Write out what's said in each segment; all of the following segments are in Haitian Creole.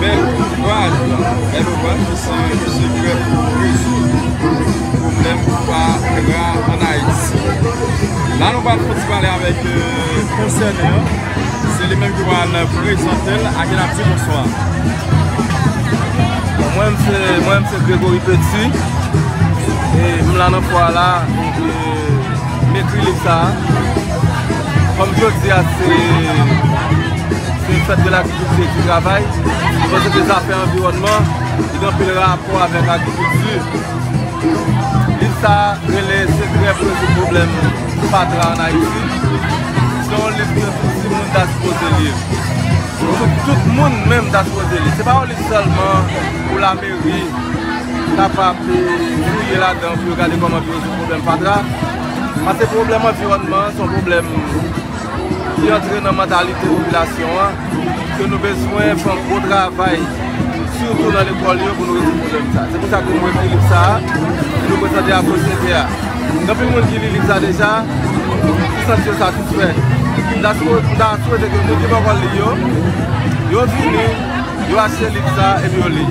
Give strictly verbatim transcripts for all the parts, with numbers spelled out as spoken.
Bèl ouvraj, bèl ouvraj ki se yon sekrè pou rezoud pwoblèm fatra ann Ayiti. La, nou pral fè yon ti pale avèk, euh, konsène an. Se li menm ki pral prezante l ak n ap di bonswa. Bon, mwen, m se, mwen, m se Gregory Petit. E m la nan fwa la. E m ekri liv sa a. Kòm jodi a, se, se fèt de lagrikilti e di travay. Mwen panse ke zafè anviwònman, li gen anpil rapò avèk agrikilti. Liv sa a rele Sekrè pou rezoud pwoblèm fatra ann Ayiti. Se yon liv ke tout timoun ta sipoze li. Tout, tout moun menm ta sipoze li. Se pa yon liv sèlman pou lameri kapab, eh, fouye ladan pou yo gade kòman pou yo rezoud pwoblèm fatra. Paske pwoblèm anviwònman an se yon pwoblèm ki antre nan mantalite popilasyon an, ke nou bezwen fè yon gwo travay, sitou nan lekòl yo, pou nou rezoud pwoblèm sa. Se pou sa ke nou ekri liv sa a, nou prezante a sosyete a. Gen anpil moun ki li liv sa deja, ki santi yo satisfè. M ta swe-, m ta swete ke moun ki poko li yo, yo vini, yo achte liv sa epi yo li.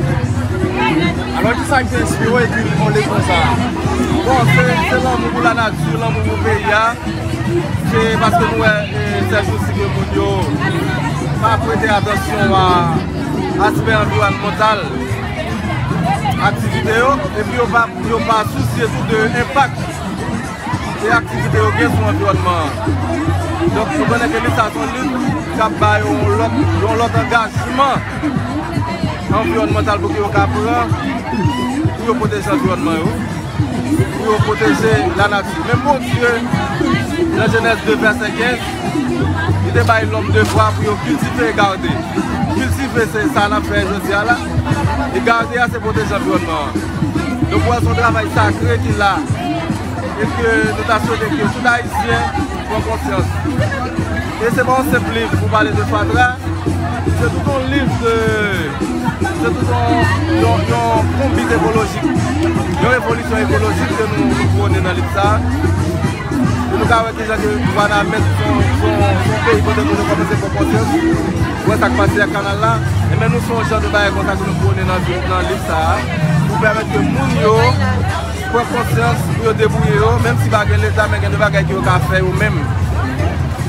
Alò, kisa ki te enspire w ekri yon liv konsa? Bon, se, se lanmou pou lanati, lanmou pou peyi a. Se paske nou wè, e, sèjousi ke moun yo pa prete atansyon a aspè anviwònmantal aktivite yo, epi yo pa, yo pa sousye tou de enpak e aktivite yo gen sou anviwònman an. Donk, nou konnen ke liv sa se yon liv k ap ba yo yon lòt, yon lòt angajman anviwònmantal pou ke yo ka pran, pou yo pwoteje anviwònman yo, pou yo pwoteje lanati. Menm Bondye, nan Jenèz de vèsè kenz, li te bay lòm devwa pou yo kiltive e gade. Kiltive, se sa n ap fè jodi a la. E gade a, se pwoteje anviwònman an. Donk, ou wè, se yon travay sakre ki la. E ke nou ta swete ke tout Ayisyen pran konsyans. E se pa yon senp liv pou pale de fatra, se tout yon liv de, se tout yon, yon, yon konbit ekolojik, yon revolisyon ekolojik ke nou, nou pwone nan liv sa a. E nou ka wè kijan ke Wanament se yon, se yon, se yon peyi kote moun yo kòmanse pran konsyans. Ou wè sa k pase ak kanal la. Enben, nou se yon jan de bagay konsa ke nou pwone nan, nan liv sa a, pou pèmèt ke moun yo pran konsyans pou yo debwouye yo, menm si pa gen Leta, men gen de bagay ke yo ka fè yo menm.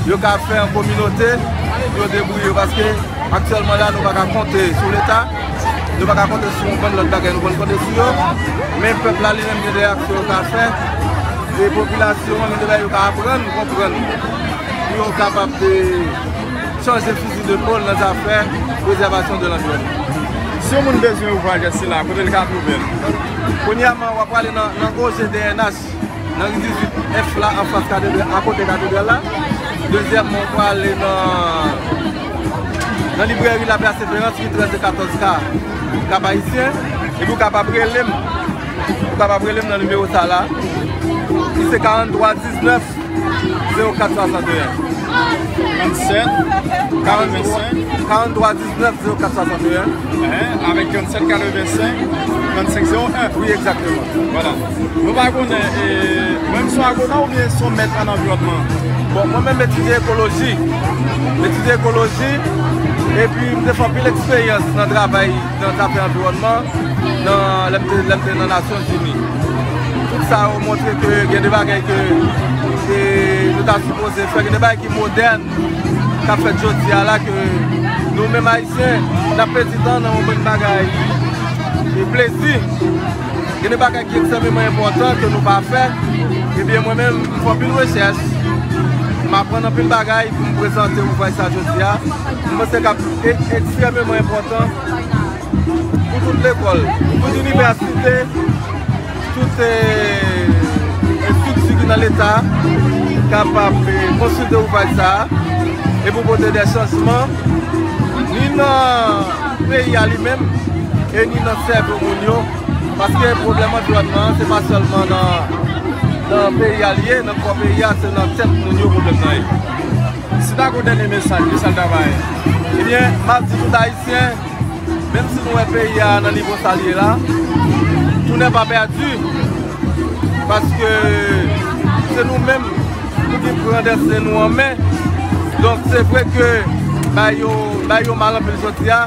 Yo ka fè an kominote pou yo debwouye yo, paske aktyèlman la, nou pa ka konte sou Leta, nou pa ka konte sou yon bann lòt bagay, nou konn konte sou yo, men pèp la li menm gen de aksyon yo ka fè, e popilasyon an gen de bagay yo ka aprann, konprann, pou yo kapab, e, chanje fizi de pòl nan zafè prezèvasyon de lanviwònman. Si yon moun bezwen ouvraj sila, kote l ka twouve l? Premyèman, w ap prale nan, nan O G D N H, nan ri dizuit F la, anfas katedral, akote katedral la. Dezyèmman, w prale nan, nan librèri Lapè Seferans, ri trèz e katòz K, Kap Ayisyen. Epi w kapab rele m. Ou kapab rele m nan nimewo sa la, ki se karannntwa diznèf zewo kat swasanteyen. Trannsèt, karannsenk. Karannntwa diznèf zewo kat swasanteyen. Hein, avèk trannsèt katrevensenk, trannsenk zewo en. Wi, egzakteman. Vwala. Nou pa konnen, e, mwen, m se yon agwonòm oubyen se yon mèt an anviwònman? Bon, mwen menm, m etidye ekoloji. M etidye ekoloji, epi m te fè anpil eksperyans nan travay nan zafè anviwònman, nan, lè m te, lè m te nan Nasyonzini. Tout sa yo montre ke gen de bagay ke, ke nou ta sipoze fè, gen de bagay ki modèn k ap fèt jodi a la, ke nou menm Ayisyen, n ap pèdi tan nan yon bann bagay e plezi. Gen de bagay ki ekstrèmeman enpòtan ke nou pa fè. Ebyen, mwen menm, m fè anpil rechèch, m aprann anpil bagay pou m prezante ouvraj sa jodi a. M panse k ap e-, ekstrèmeman enpòtan pou tout lekòl, tout inivèsite, tout, eh, estrikti ki nan Leta kapab, eh, konsilte ouvraj sa a e pou pote de chanjman ni nan peyi a li menm e ni nan sèvo moun yo, paske pwoblèm anviwònman an, se pa sèlman nan, nan peyi a li ye, nan kò peyi a, se nan tèt moun yo pwoblèm nan ye. Si ta gen yon dènye mesaj, ki sa l ta bay? Ebyen, m ap di tout Ayisyen, menm si nou wè peyi a nan nivo sa l ye la, tout n'est pas perdu. Paske se nou menm, nou ki pran desten nou an men. Donk, se vre ke bay yo, bay yo mal anpil jodi a,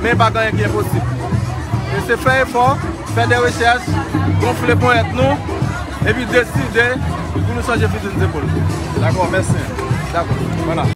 Men pa gen anyen ki enposib. E se fè efò, fè de rechèch, gonfle ponyèt nou, epi deside pou nou chanje fizi n zepòl. Dakò, mèsi. Dakò, vwala.